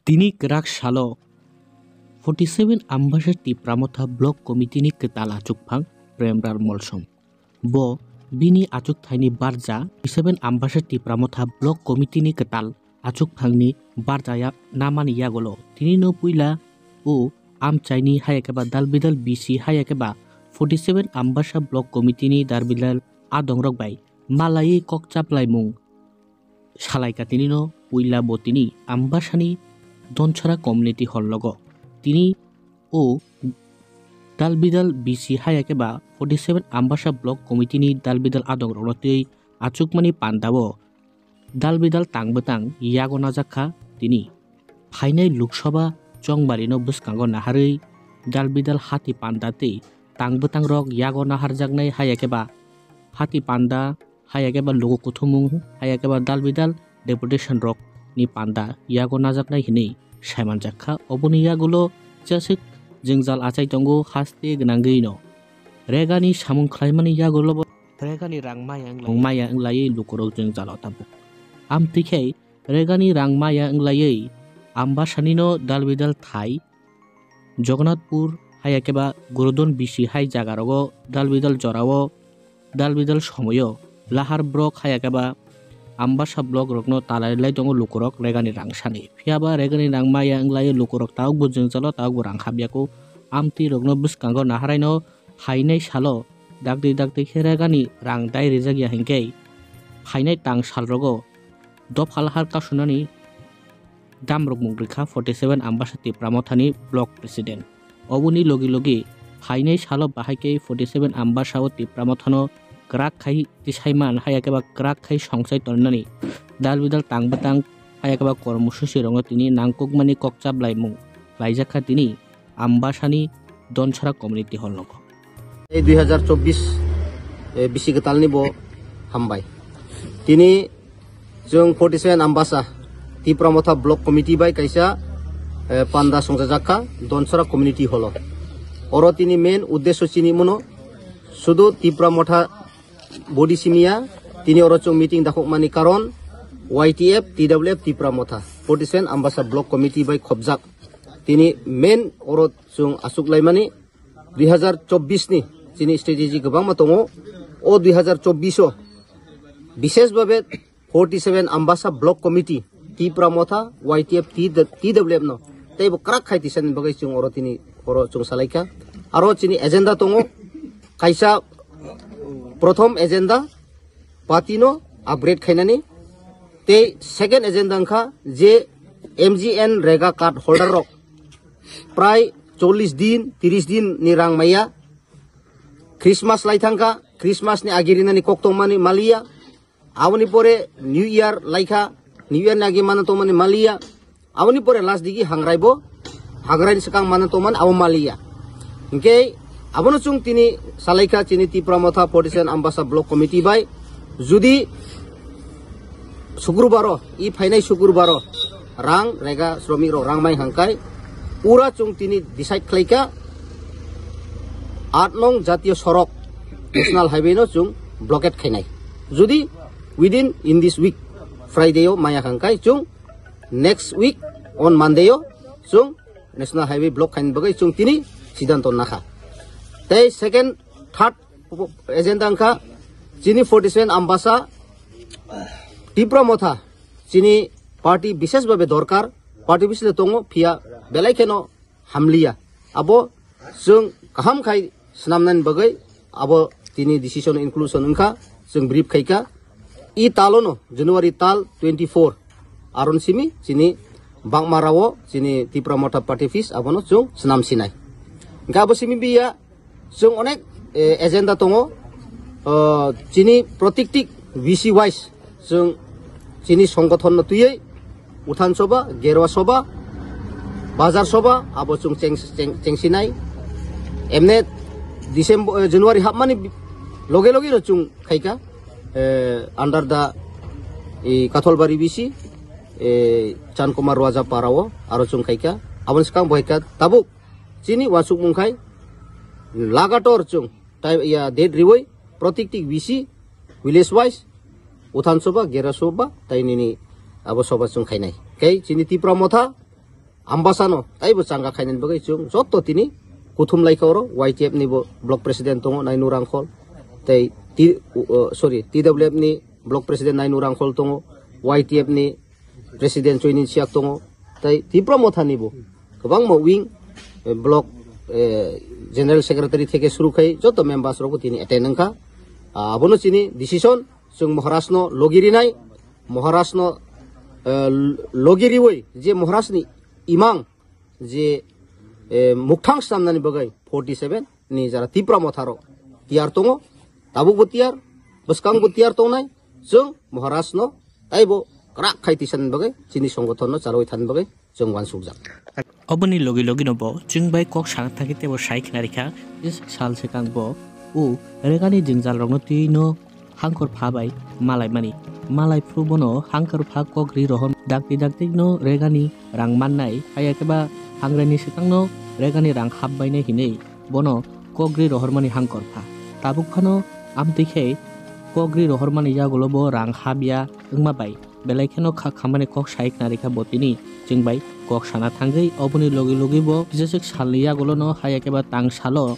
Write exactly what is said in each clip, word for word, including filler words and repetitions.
Tini kwrak salo forty seven Ambasa Tipra Motha Block Committee ni kwtal achukphang Premlal Molsom. Bo bini achukthaini barja forty seven Ambasa Tipra Motha Block Committee ni kwtal achukphangni barjaya namani yagulo tinino puila o amchaini hayakeba dalbidal bisi hayakeba forty seven Ambasa Block Committee ni dalbidal adongrok bai malaiwi kok chaplaimung salaika tinino puila bo tini Ambasani Donsara Community Hall logo. Tini o dalbidal bisi hayakeba forty seven Ambasa Block Committee ni dalbidal adongrokno tei achukmani pandao dalbidal tangbwtang yago najakha tini. Phainai Lok Sabha chongbarino bwskango naharwi dalbidal hati panda tei tangbwtangrok yago naharjaknai hayakeba hati panda hayakeba luku kuthumung hayakeba dalbidal deputation rokni panda yago najaknai hinwi saimanjakha. Oboni yagulo chasik jwngjal achai tongo haste gwnangwino. Regani samung khlaimani yagulo bo regani rang maya wng lai-, maya wng laiwi lukurok jwngjalo tabuk. Amtwi khe regani rang maya wng laiwi Ambasanino dalbidal thai Jagannathpur hayakeba Gurudon bisi hai jagarogo dalbidal jorao dalbidal somoyo lahar borok hayakeba Ambasa block rokno talai lai tongo lukurok regani rang sani. Phiyaba regani rang maya wng laiwi lukurok tabukbo jwngjalo tabukbo rang hapyako. Amtwi rokno bwskango naharaino phainai salo dakti dakti khe regani rang dai rijak ya hinkhe phainai tang salrogo dopha lahar kasunani damrok mung rikha forty seven Ambasa Tipra Mothani Block President. Oboni logi logi phainai salo bahai khe forty seven Ambasa o Tipra Mothano kwrak khai tisaiman hayakeba kwrak khai songsai tongnani dalbidal tangbwtang hayakeba kormosusi rongo tini nangkukmani kokchap laimung laijakha tini Ambasani Donsara Community Hall nogo. Ei dui hazar chobbish, eh, bisi kwtalni bo hambai. Tini chwng forty seven Ambasa Tipra Motha Block Committee bai kaisa, eh, panda songchajakha Donsara Community Hall o. Oro tini main uddesho chini mono sudu Tipra Motha body simiya tini oro chwng meeting dakhokmani karon Y T F, T W F, Tipra Motha forty seven Ambasa Block Committee bai khobjak. Tini main oro chwng asuk laimani dui hazar chobbish ni chini strategy kwbangma tongo. O dui hazar chobbish o bishesh babe forty seven Ambasa Block Committee, Tipra Motha, Y T F, T-, T W F no teibo kwrak khai tisani bagwi chwng oro tini oro chwng salaikha. Aro chini agenda tongo kaisa, prothom agenda party no upgrade khainani, tei second agenda wngkha je M G N rega card holder rok prai chollish din, trish din ni rang maya. Christmas lai thangkha, Christmas ni agi rinani kok tongmani maliya. Aboni pore New Year laikha, New Year ni agi mana tongmani maliya. Aboni pore last digi hangrai bo, hangrai ni swkang mana tongmani abo maliya. Hinkhe abono chwng tini salaikha chini Tipra Motha forty seven Ambasa Block Committee bai. Judi Sukrubaro, i phainai Sukrubaro rang rega sromik rok rang mai hangkai, ura chwng tini decide khlaikha, aat nong jatiyo sorok National Highway no chwng blockade khainai. Judi within in this week, Friday o maya hangkai chwng next week on Monday o chwng National Highway block khaini bagwi chwng tini sidanto nakha. Tei second, third agenda wngkha chini forty seven Ambasa Tipra Motha chini party bishesh babe dorkar, party bisle tongo phiya belai kheno hamliya. Abo chwng kaham khai swnamnani bagwi abo tini decision inclusion wngkha, chwng brief khaikha. I talono January tal twenty four aron simi chini Bagmarao chini Tipra Motha Party Office abono chwng swnam sinai. Hingkhe abo simi biya chwng onek, eh, agenda tongo. Oh, chini protiktik V C wise chwng chini songgothon no twiwi Uthan Sabha, Gerwa Sabha, Bazar Sabha, abo chwng cheng, cheng, chengsinai. Emne December, eh, January hapmani loge loge no chwng khaikha, eh, under the, eh, Katholbari V C, eh, Chandkumar Roja Parao, aro chwng khaikha. Aboni swkang bo khaikha tabuk chini uansukmung khai lagator chwng tai ya date riwi protiktik V C village wise Uthan Sabha, Gerwa Sabha, tai nini abo sabha chwng khainai. Khe chini Tipra Motha Ambasano taibo changa khainani bagwi chwng joto tini kuthum laikha oro. Y T F ni bo block president tongo Nainu Rangkhol, tei T-, uh, sorry, T W F ni block president Nainu Rangkhol tongo, Y T F ni president Choinin Siak tongo, tei Tipra Motha ni bo kwbangma wing, eh, block, eh, general secretary theke suru khai joto members rok bo tini attend wngkha. Ah, abono chini decision, chwng Maharaj no logi rinai, Maharaj no, eh, logi riwi je Maharaj ni imang je, eh, mukthang swnamnani bagwi forty seven ni jara Tipra Motha rok tiyar tongo, tabuk bo tiyar, bwskang bo tiyar tongnai, chwng Maharaj no taibo kwrak khai tisanani bagwi chini songothon no charwi thani bagwi chwng uansukjak. Oboni logi logi no bo chwng bai kok sana thangwi teibo sai khna rikha, je sal swkang bo o regani jwngjal rokno twi no hangkor pha bai malai mani. Malai phuru bono hangkor pha kok ri rohor dakti dakti no regani rang mannai, haya khe ba hangrai ni swkang no regani rang hap bainai hinwi bono kok ri rohor mani hangkor pha. Tabuk phano amtwi khe kok ri rohor mani yagulo bo rang hap ya wngma bai belai kheno kha khamani kok sai khna rikha bo tini chwng bai kok sana thangwi. Oboni logi logi bo kisa swk salni yagulo no haya khe ba tang salo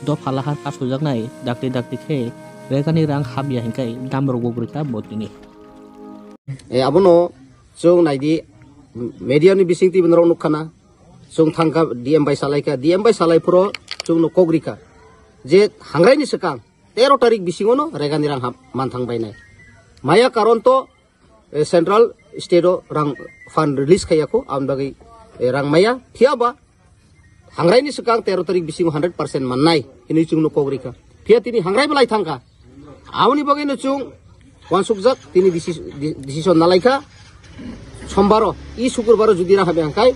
dopha lahar kasujaknai dakti dakti khe regani rang hap ya hinkhai damrok bo bwrwikha bo tini. E, abono chwng naidi, media ni bising twi bono rok nukha na, chwng thangkha D M bai salaikha, D M bai salai phuro chwngno kok rikha je hangrai ni swkang tero tarik bisingo no regani rang hap manthang bainai. Maya karon to, eh, central state o rang fund release khaiya kho, aboni bagwi, eh, rang maya. Phiya ba hangrai ni swkang tero tarik bisingo hundred percent mannai hinwi chwngno kok rikha. Phiya tini hangrai belai thangkha. Aboni bagwi no chwng uansukjak tini deci-, de-, decision nalaikha. Sombaro, i sukurbaro judi rang hap ya hwnkhe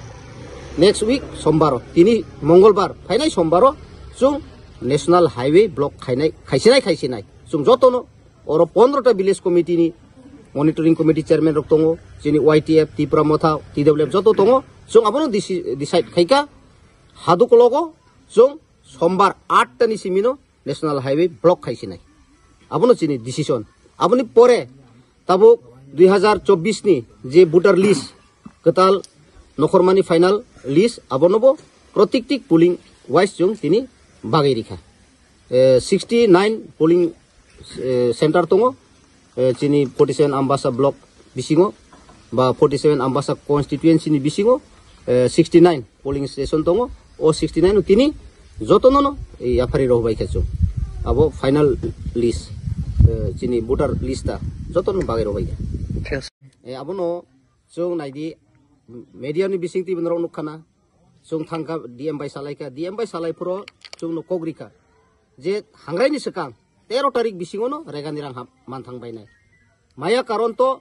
next week sombaro, tini mongolbar phainai sombaro chwng national highway block khainai, khaisinai, khaisinai. Chwng jotono oro pondro ta village committee ni monitoring committee chairman rok tongo, chini Y T F, Tipra Motha, T W F joto tongo. Chwng abono deci-, decide khaikha, hadukologo chwng sombar aat ta ni simino national highway block khaisinai. Abono chini decision. Aboni pore tabuk dui hazar chobbish ni je voter list, kwtal nokhormani final list, abonobo protikti polling wise chwng tini bagwi rikha. Eh, sixty nine polling, eh, center tongo, eh, chini forty seven Ambasa block bisingo, ba forty seven Ambasa constituency ni bisingo, eh, sixty nine polling station tongo. O sixty nine o tini jotono no, eh, yaphari rohbai kha chwng. Abo final list, eh, chini voter list ta jotono bagwi rohbai kha. Eh, abono chwng naidi, media ni bising twi bono rok nukha na, chwng thangkha D M bai salaikha, D M bai salai phuro chwngno kok rikha je hangrai ni swkang tero tarik bisingo no regani rang hap manthang bainai. Maya karon to,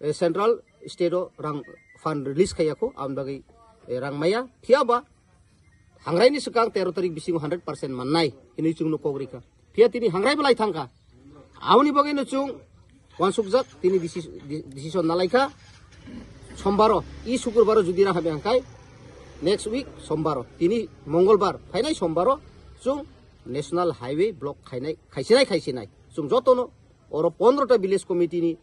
eh, central state o rang fund release khaiya kho, aboni bagwi, eh, rang maya. Phiya ba hangrai ni swkang tero tarik bisingo hundred percent mannai hinwi chwngno kok rikha. Phiya tini hangrai belai thangkha. Aboni bagwi no chwng uansukjak tini deci-, de-, decision nalaikha. Sombaro, i sukurbaro judi rang hap ya hwnkhe next week sombaro, tini mongolbar phainai sombaro chwng national highway block khainai, khaisinai, khaisinai. Chwng jotono oro pondro ta village committee ni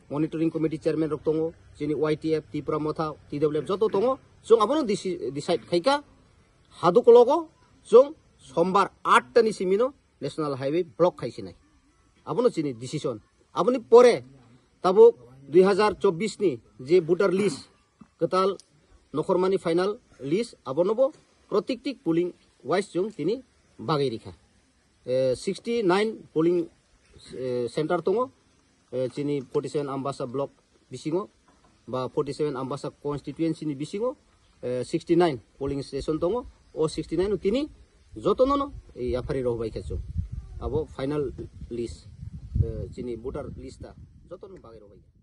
monitoring committee chairman rok tongo, chini Y T F, Tipra Motha, T W F joto tongo. Chwng abono deci-, decide khaikha, hadukologo chwng sombar aat ta ni simino national highway block khaisinai. Abono chini decision. Aboni pore tabuk dui hazar chobbish ni je voter list, kwtal nokhormani final list, abonobo protikti polling wise chwng tini bagwi rikha. Eh, sixty nine polling, eh, center tongo, eh, chini forty seven Ambasa block bisingo, ba forty seven Ambasa constituency ni bisingo, eh, sixty nine polling station tongo. O sixty nine o tini jotono no, eh, yaphari rohbai kha chwng. Abo final list, eh, chini voter list ta jotono bagwi rohbai kha.